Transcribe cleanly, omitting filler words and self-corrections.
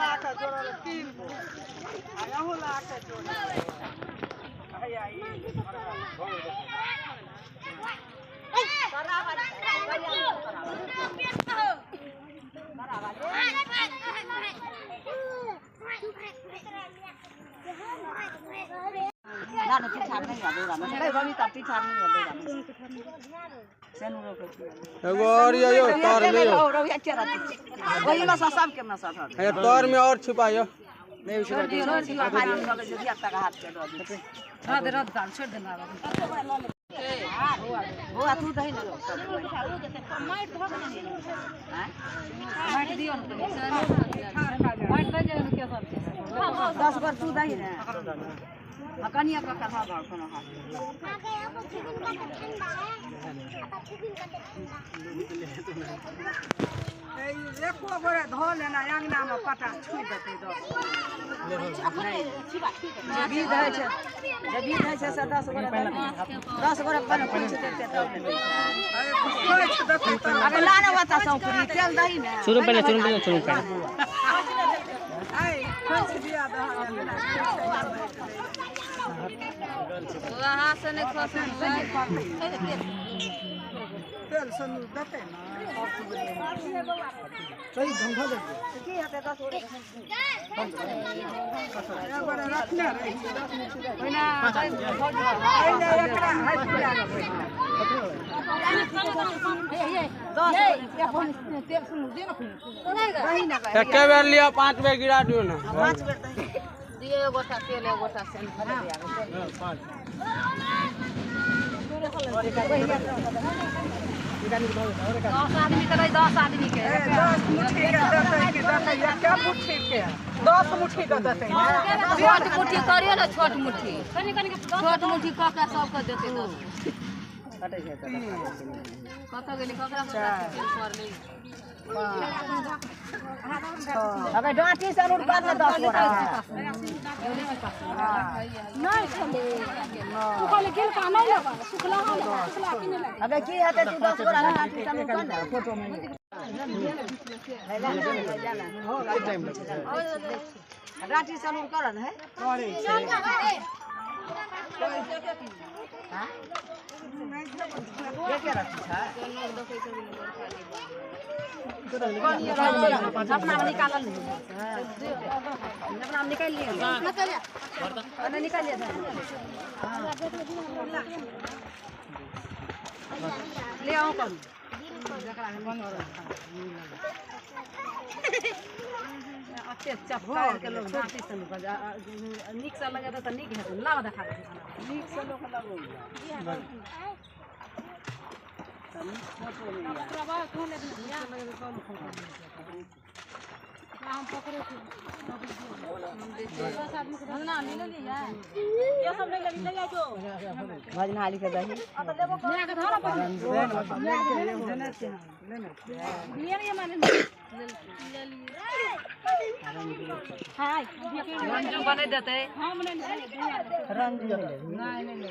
लाके जोड़ल 3 गो आ यहू लाके जोड़ल हैया ई ना ना पीछा नहीं है डोरा में नहीं बनी तब पीछा नहीं है डोरा में सेनु रोक एगो और यो तार में और और अच्छा रहती वही में सब के में सब है तार में और छिपायो नहीं छोड़ दियो खाली लगे जे दिया तक हाथ के दो दे छोड़ दे रद दाल छोड़ देना वो तू दही ना माइट धो के हां माइट दियो न माइट दे जे के सब 10 बार तू दही ना कनिया का कथा भाव कोनो हाथ एको गोरे धो लेना अंगना में पटा छुई देतै दस जे विध होइ छै जे विध होइ छै से 10 गोरे 10 गोरे कोनो खोइछ देतै तब ने खोइछ देतै तब अरे ला ना बता सौंपरी तेल दही ने चुरू पहले चुरू पहले चुरू पहले ऐ खोइछ दिया दह वहां से नहीं खसै तेल सनु देतै ना सही धंधा देतै की हेतै 10 गोरे गोरे रखने रही ओइना ओइना एकरा हाथ पुरा लेबै 10 तेल सुन दे ना दही ना एके बेर लियो 5 बेर गिरा दियो ना 5 बेर दही दिए एगो गोटा तेल एगो गोटा सेन 5 10 आदमी के 10 आदमी के 10 मुट्ठी के देतै कि देतै एक मुट्ठी के 10 मुट्ठी के देतै छोट मुट्ठी करियो ना छोट मुट्ठी छोट मुट्ठी क के सब के देतै 10 कत गेली ककरा ककरा पड़लै अगर डांटी से अनुर कर ना 10 गोरा नहीं छले तू कहले गेल का नहीं लगा सुखला हां सुखला की नहीं लगा अबे की हेतै तू 10 गोरा डांटी से अनुर कर ना फोटो में डांटी से अनुर कर है करै छै हां के रखी छै अपना में निकालल नहीं अपना में निकाल लियो नहीं निकाल लिया ले आओ कम अच्छे चपका के लोग डांटी से नीक से लगे त नीक हेतै लाव देखा नीक से लोग लगो भजनहाली के दही रंजू बने देतै रंजू ले ले।